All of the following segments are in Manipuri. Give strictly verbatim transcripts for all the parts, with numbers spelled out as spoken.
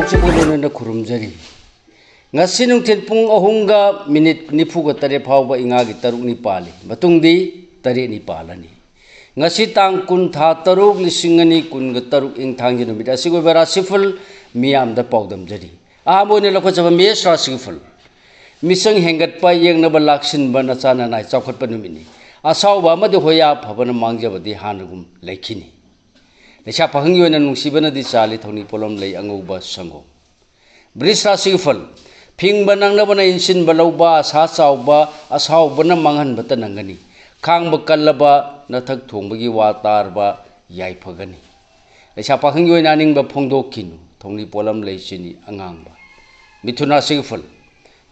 ꯁꯤꯕꯨ ꯂꯣꯏꯅꯅ ꯈꯨꯔꯨꯝꯖꯔꯤ꯫ ꯉꯁꯤ ꯅꯨꯡꯊꯤꯜ ꯄꯨꯡ ꯑꯍꯨꯝꯒ ꯃꯤꯅꯤꯠ ꯅꯤꯐꯨꯒ ꯇꯔꯦꯠ ꯐꯥꯎꯕ ꯏꯉꯥꯒꯤ ꯇꯔꯨꯛꯅꯤ ꯄꯥꯜꯂꯤ꯫ ꯃꯇꯨꯡꯗꯤ ꯇꯔꯦꯠꯅꯤ ꯄꯥꯜꯂꯅꯤ꯫ ꯉꯁꯤ ꯇꯥꯡ ꯀꯨꯟ, ꯊꯥ ꯇꯔꯨꯛ, ꯂꯤꯁꯤꯡ ꯑꯅꯤ ꯀꯨꯟꯒ ꯇꯔꯨꯛ, ꯏꯪ ꯊꯥꯡꯖ ꯅꯨꯃꯤꯠ ꯑꯁꯤꯒꯤ ꯑꯣꯏꯕ ꯔꯥꯁꯤꯐꯜ ꯃꯤꯌꯥꯝꯗ ꯄꯥꯎꯗꯝꯖꯔꯤ꯫ ꯑꯍꯥꯟꯕ ꯑꯣꯏꯅ ꯂꯧꯈꯠꯆꯕ ꯃꯦꯁ ꯔꯥꯁꯤꯒꯤ ꯐꯜ꯫ ꯃꯤꯆꯪ ꯍꯦꯟꯒꯠꯄ, ꯌꯦꯡꯅꯕ ꯂꯥꯛꯁꯤꯟꯕ, ꯅꯆꯥ ꯅꯅꯥꯏ ꯆꯥꯎꯈꯠꯄ ꯅꯨꯃꯤꯠꯅꯤ꯫ ꯑꯁꯥꯎꯕ ꯑꯃꯗꯤ ꯍꯣꯌꯥ ꯐꯕꯅ ꯃꯥꯡꯖꯕꯗꯤ ꯍꯥꯟꯅꯒꯨꯝ ꯂꯩꯈꯤꯅꯤ꯫ ꯂꯩꯁꯥ ꯄꯥꯈꯪꯒꯤ ꯑꯣꯏꯅ ꯅꯨꯡꯁꯤꯕꯅꯗꯤ ꯆꯥꯜꯂꯤ ꯊꯧꯅꯤ ꯄꯣꯠꯂꯝ ꯂꯩ ꯑꯉꯧꯕ ꯁꯪꯒꯣꯝ꯫ ꯕ꯭ꯔꯤꯖ ꯔꯥꯁꯤꯒꯤ ꯐꯜ꯫ ꯐꯤꯡꯕ ꯅꯪꯅꯕꯅ ꯏꯟꯁꯤꯟꯕ ꯂꯧꯕ, ꯑꯁꯥ ꯆꯥꯎꯕ ꯑꯁꯥꯎꯕꯅ ꯃꯥꯡꯍꯟꯕꯇ ꯅꯪꯒꯅꯤ꯫ ꯈꯥꯡꯕ ꯀꯜꯂꯕ ꯅꯊꯛ ꯊꯣꯡꯕꯒꯤ ꯋꯥ ꯇꯥꯔꯕ ꯌꯥꯏꯐꯒꯅꯤ꯫ ꯂꯩꯁꯥ ꯄꯥꯈꯪꯒꯤ ꯑꯣꯏꯅ ꯑꯅꯤꯡꯕ ꯐꯣꯡꯗꯣꯛꯈꯤꯅꯨ꯫ ꯊꯧꯅꯤ ꯄꯣꯠꯂꯝ ꯂꯩ ꯆꯤꯅꯤ ꯑꯉꯥꯡꯕ꯫ ꯃꯤꯊꯨꯟ ꯔꯥꯁꯤꯒꯤ ꯐꯜ꯫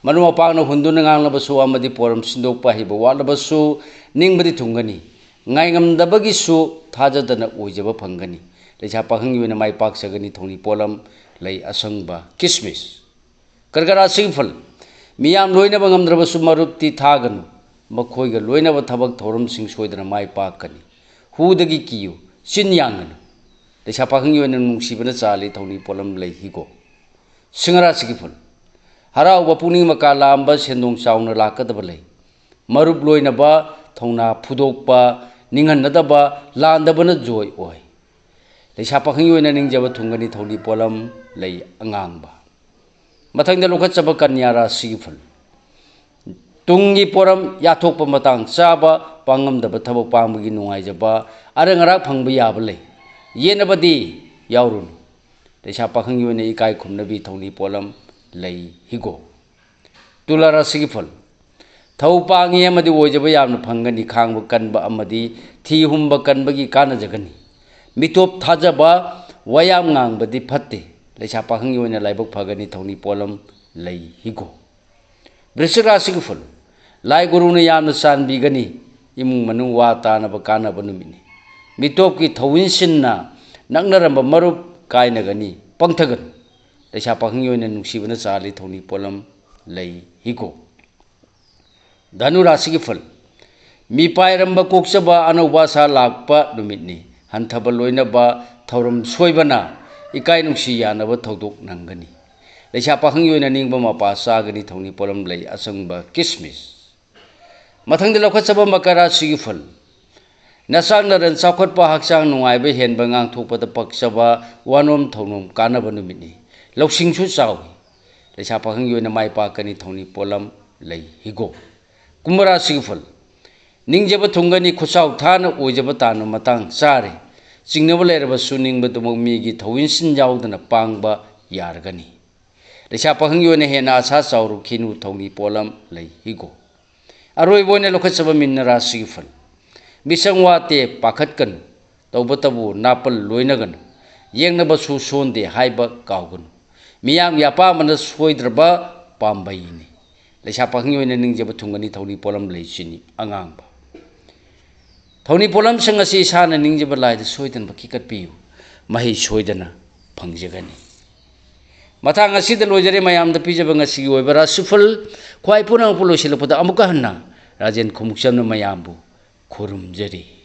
ꯃꯔꯨꯞ ꯃꯄꯥꯡꯅ ꯍꯨꯟꯗꯨꯅ ꯉꯥꯡꯂꯕꯁꯨ ꯑꯃꯗꯤ ꯄꯣꯔꯝ ꯁꯤꯟꯗꯣꯛꯄ ꯍꯩꯕ ꯋꯥꯠꯂꯕꯁꯨ ꯅꯤꯡꯕꯗꯤ ꯊꯨꯡꯒꯅꯤ꯫ ꯉꯥꯏꯉꯝꯗꯕꯒꯤꯁꯨ ꯊꯥꯖꯗꯅ ꯑꯣꯏꯖꯕ ꯐꯪꯒꯅꯤ꯫ ꯂꯩꯁꯥ ꯄꯥꯈꯪꯒꯤ ꯑꯣꯏꯅ ꯃꯥꯏ ꯄꯥꯛꯆꯒꯅꯤ꯫ ꯊꯧꯅꯤ ꯄꯣꯠꯂꯝ ꯂꯩ ꯑꯁꯪꯕ ꯀꯤꯁꯃꯤꯁ꯫ ꯀꯔꯀꯠ ꯔꯥꯁꯤꯒꯤ ꯐꯜ꯫ ꯃꯤꯌꯥꯝ ꯂꯣꯏꯅꯕ ꯉꯝꯗ꯭ꯔꯕꯁꯨ ꯃꯔꯨꯞꯇꯤ ꯊꯥꯒꯅꯨ꯫ ꯃꯈꯣꯏꯒ ꯂꯣꯏꯅꯕ ꯊꯕꯛ ꯊꯧꯔꯝꯁꯤꯡ ꯁꯣꯏꯗꯅ ꯃꯥꯏ ꯄꯥꯛꯀꯅꯤ꯫ ꯍꯨꯗꯒꯤ ꯀꯤꯌꯨ, ꯆꯤꯟ ꯌꯥꯡꯒꯅꯨ꯫ ꯂꯩꯁꯥ ꯄꯥꯈꯪꯒꯤ ꯑꯣꯏꯅ ꯅꯨꯡꯁꯤꯕꯅ ꯆꯥꯜꯂꯤ ꯊꯧꯅꯤ ꯄꯣꯠꯂꯝ ꯂꯩ ꯍꯤꯒꯣꯛ꯫ ꯁꯤꯡꯍ ꯔꯥꯁꯤꯒꯤ ꯐꯜ꯫ ꯍꯔꯥꯎꯕ ꯄꯨꯛꯅꯤꯡ ꯃꯀꯥ ꯂꯥꯝꯕ ꯁꯦꯟꯗꯣꯡ ꯆꯥꯎꯅ ꯂꯥꯛꯀꯗꯕ ꯂꯩ꯫ ꯃꯔꯨꯞ ꯂꯣꯏꯅꯕ, ꯊꯧꯅꯥ ꯐꯨꯗꯣꯛꯄ, ꯅꯤꯡꯍꯟꯅꯗꯕ, ꯂꯥꯟꯗꯕꯅ ꯖꯣꯏ ꯑꯣꯏ꯫ ꯂꯩꯁꯥ ꯄꯥꯈꯪꯒꯤ ꯑꯣꯏꯅ ꯅꯤꯡꯖꯕ ꯊꯨꯡꯒꯅꯤ ꯊꯧꯅꯤ ꯄꯣꯠꯂꯝ ꯂꯩ ꯑꯉꯥꯡꯕ꯫ ꯃꯊꯪꯗ ꯂꯧꯈꯠꯆꯕ ꯀꯟꯌꯥ ꯔꯥꯁꯤꯒꯤ ꯐꯜ꯫ ꯇꯨꯡꯒꯤ ꯄꯣꯔꯝ ꯌꯥꯊꯣꯛꯄ ꯃꯇꯥꯡ ꯆꯥꯕ, ꯄꯥꯡꯉꯝꯗꯕ ꯊꯕꯛ ꯄꯥꯡꯕꯒꯤ ꯅꯨꯡꯉꯥꯏꯖꯕ, ꯑꯔꯪ ꯑꯔꯥꯛ ꯐꯪꯕ ꯌꯥꯕ ꯂꯩ꯫ ꯌꯦꯠꯅꯕꯗꯤ ꯌꯥꯎꯔꯨꯅꯨ꯫ ꯂꯩꯁꯥ ꯄꯥꯈꯪꯒꯤ ꯑꯣꯏꯅ ꯏꯀꯥꯏ ꯈꯨꯝꯅꯕꯤ ꯊꯧꯅꯤ ꯄꯣꯠꯂꯝ ꯂꯩ ꯍꯤꯒꯣꯛ꯫ ꯇꯨꯂꯥ ꯔꯥꯁꯤꯒꯤ ꯐꯜ꯫ ꯊꯧ ꯄꯥꯡꯉꯤ ꯑꯃꯗꯤ ꯑꯣꯏꯖꯕ ꯌꯥꯝꯅ ꯐꯪꯒꯅꯤ꯫ ꯈꯥꯡꯕ ꯀꯟꯕ ꯑꯃꯗꯤ ꯊꯤ ꯍꯨꯝꯕ ꯀꯟꯕꯒꯤ ꯀꯥꯟꯅꯖꯒꯅꯤ꯫ ꯃꯤꯇꯣꯞ ꯊꯥꯖꯕ, ꯋꯥꯌꯥꯝ ꯉꯥꯡꯕꯗꯤ ꯐꯠꯇꯦ꯫ ꯂꯩꯁꯥ ꯄꯥꯈꯪꯒꯤ ꯑꯣꯏꯅ ꯂꯥꯏꯕꯛ ꯐꯒꯅꯤ꯫ ꯊꯧꯅꯤ ꯄꯣꯠꯂꯝ ꯂꯩ ꯍꯤꯒꯣꯛ꯫ ꯕ꯭ꯔꯤꯁꯤꯛ ꯔꯥꯁꯤꯒꯤ ꯐꯜ꯫ ꯂꯥꯏ ꯒꯨꯔꯨꯅ ꯌꯥꯝꯅ ꯆꯥꯟꯕꯤꯒꯅꯤ꯫ ꯏꯃꯨꯡ ꯃꯅꯨꯡ ꯋꯥ ꯇꯥꯅꯕ ꯀꯥꯟꯅꯕ ꯅꯨꯃꯤꯠꯅꯤ꯫ ꯃꯤꯇꯣꯞꯀꯤ ꯊꯧꯏꯟꯁꯤꯟꯅ ꯅꯛꯅꯔꯝꯕ ꯃꯔꯨꯞ ꯀꯥꯏꯅꯒꯅꯤ꯫ ꯄꯪꯊꯒꯅꯨ꯫ ꯂꯩꯁꯥ ꯄꯥꯈꯪꯒꯤ ꯑꯣꯏꯅ ꯅꯨꯡꯁꯤꯕꯅ ꯆꯥꯜꯂꯤ ꯊꯧꯅꯤ ꯄꯣꯠꯂꯝ ꯂꯩ ꯍꯤꯒꯣꯛ꯫ ꯙꯅꯨ ꯔꯥꯁꯤꯒꯤ ꯐꯜ꯫ ꯃꯤꯄꯥꯏꯔꯝꯕ ꯀꯣꯛꯆꯕ ꯑꯅꯧꯕ ꯑꯁꯥ ꯂꯥꯛꯄ ꯅꯨꯃꯤꯠꯅꯤ꯫ ꯍꯟꯊꯕ ꯂꯣꯏꯅꯕ ꯊꯧꯔꯝ ꯁꯣꯏꯕꯅ ꯏꯀꯥꯏ ꯅꯨꯡꯁꯤ ꯌꯥꯅꯕ ꯊꯧꯗꯣꯛ ꯅꯪꯒꯅꯤ꯫ ꯂꯩꯁꯥ ꯄꯥꯈꯪꯒꯤ ꯑꯣꯏꯅ ꯅꯤꯡꯕ ꯃꯄꯥ ꯆꯥꯒꯅꯤ꯫ ꯊꯧꯅꯤ ꯄꯣꯠꯂꯝ ꯂꯩ ꯑꯁꯪꯕ ꯀꯤꯁꯃꯤꯁ꯫ ꯃꯊꯪꯗ ꯂꯧꯈꯠꯆꯕ ꯃꯀꯔ ꯔꯥꯁꯤꯒꯤ ꯐꯜ꯫ ꯅꯆꯥꯛ ꯅꯔꯟ ꯆꯥꯎꯈꯠꯄ, ꯍꯛꯆꯥꯡ ꯅꯨꯡꯉꯥꯏꯕ ꯍꯦꯟꯕ, ꯉꯥꯡꯊꯣꯛꯄꯗ ꯄꯛꯆꯕ, ꯋꯥꯅꯣꯝ ꯊꯧꯅꯣꯝ ꯀꯥꯟꯅꯕ ꯅꯨꯃꯤꯠꯅꯤ꯫ ꯂꯧꯁꯤꯡꯁꯨ ꯆꯥꯎꯏ꯫ ꯂꯩꯁꯥ ꯄꯥꯈꯪꯒꯤ ꯑꯣꯏꯅ ꯃꯥꯏ ꯄꯥꯛꯀꯅꯤ꯫ ꯊꯧꯅꯤ ꯄꯣꯠꯂꯝ ꯂꯩ ꯍꯤꯒꯣꯛ꯫ ꯀꯨꯝꯚ ꯔꯥꯁꯤꯒꯤ ꯐꯜ꯫ ꯅꯤꯡꯖꯕ ꯊꯨꯡꯒꯅꯤ꯫ ꯈꯨꯠꯆꯥꯎ ꯊꯥꯅ ꯑꯣꯏꯖꯕ ꯇꯥꯟꯕ ꯃꯇꯥꯡ ꯆꯥꯔꯦ꯫ ꯆꯤꯡꯅꯕ ꯂꯩꯔꯕꯁꯨ ꯅꯤꯡꯕꯗꯨꯃꯛ ꯃꯤꯒꯤ ꯊꯧꯏꯟꯁꯤꯟ ꯌꯥꯎꯗꯅ ꯄꯥꯡꯕ ꯌꯥꯔꯒꯅꯤ꯫ ꯂꯩꯁꯥ ꯄꯥꯈꯪꯒꯤ ꯑꯣꯏꯅ ꯍꯦꯟꯅ ꯑꯁꯥ ꯆꯥꯎꯔꯨꯈꯤꯅꯨ꯫ ꯊꯧꯅꯤ ꯄꯣꯠꯂꯝ ꯂꯩ ꯍꯤꯒꯣꯛ꯫ ꯑꯔꯣꯏꯕ ꯑꯣꯏꯅ ꯂꯧꯈꯠꯆꯕ ꯃꯤꯟꯅ ꯔꯥꯁꯤꯒꯤ ꯐꯜ꯫ ꯃꯤꯆꯪ ꯋꯥꯠꯇꯦ, ꯄꯥꯈꯠꯀꯅꯨ꯫ ꯇꯧꯕꯇꯕꯨ ꯅꯥꯄꯜ ꯂꯣꯏꯅꯒꯅꯨ꯫ ꯌꯦꯡꯅꯕꯁꯨ ꯁꯣꯟꯗꯦ ꯍꯥꯏꯕ ꯀꯥꯎꯒꯅꯨ꯫ ꯃꯤꯌꯥꯝꯒꯤ ꯑꯄꯥꯝꯕꯅ ꯁꯣꯏꯗ꯭ꯔꯕ ꯄꯥꯝꯕꯩꯅꯤ꯫ ꯂꯩꯁꯥ ꯄꯥꯈꯪꯒꯤ ꯑꯣꯏꯅ ꯅꯤꯡꯖꯕ ꯊꯨꯡꯒꯅꯤ꯫ ꯊꯧꯅꯤ ꯄꯣꯠꯂꯝ ꯂꯩ ꯆꯤꯅꯤ ꯑꯉꯥꯡꯕ꯫ ꯊꯧꯅꯤ ꯄꯣꯠꯂꯝꯁꯤꯡ ꯑꯁꯤ ꯏꯁꯥꯅ ꯅꯤꯡꯖꯕ ꯂꯥꯏꯗ ꯁꯣꯏꯗꯅ ꯀꯠꯄꯤꯌꯨ꯫ ꯃꯍꯩ ꯁꯣꯏꯗꯅ ꯐꯪꯖꯒꯅꯤ꯫ ꯃꯇꯥꯡ ꯑꯁꯤꯗ ꯂꯣꯏꯖꯔꯦ ꯃꯌꯥꯝꯗ ꯄꯤꯖꯕ ꯉꯁꯤꯒꯤ ꯑꯣꯏꯕ ꯔꯥꯁꯤꯐꯜ꯫ ꯈ꯭ꯋꯥꯏ ꯄꯨꯝꯅꯃꯛꯄꯨ ꯂꯣꯏꯁꯤꯜꯂꯛꯄꯗ ꯑꯃꯨꯛꯀ ꯍꯟꯅ ꯔꯥꯖꯦꯟ ꯈꯣꯡꯎꯞꯆꯝꯅ ꯃꯌꯥꯝꯕꯨ ꯈꯨꯔꯨꯝꯖꯔꯤ꯫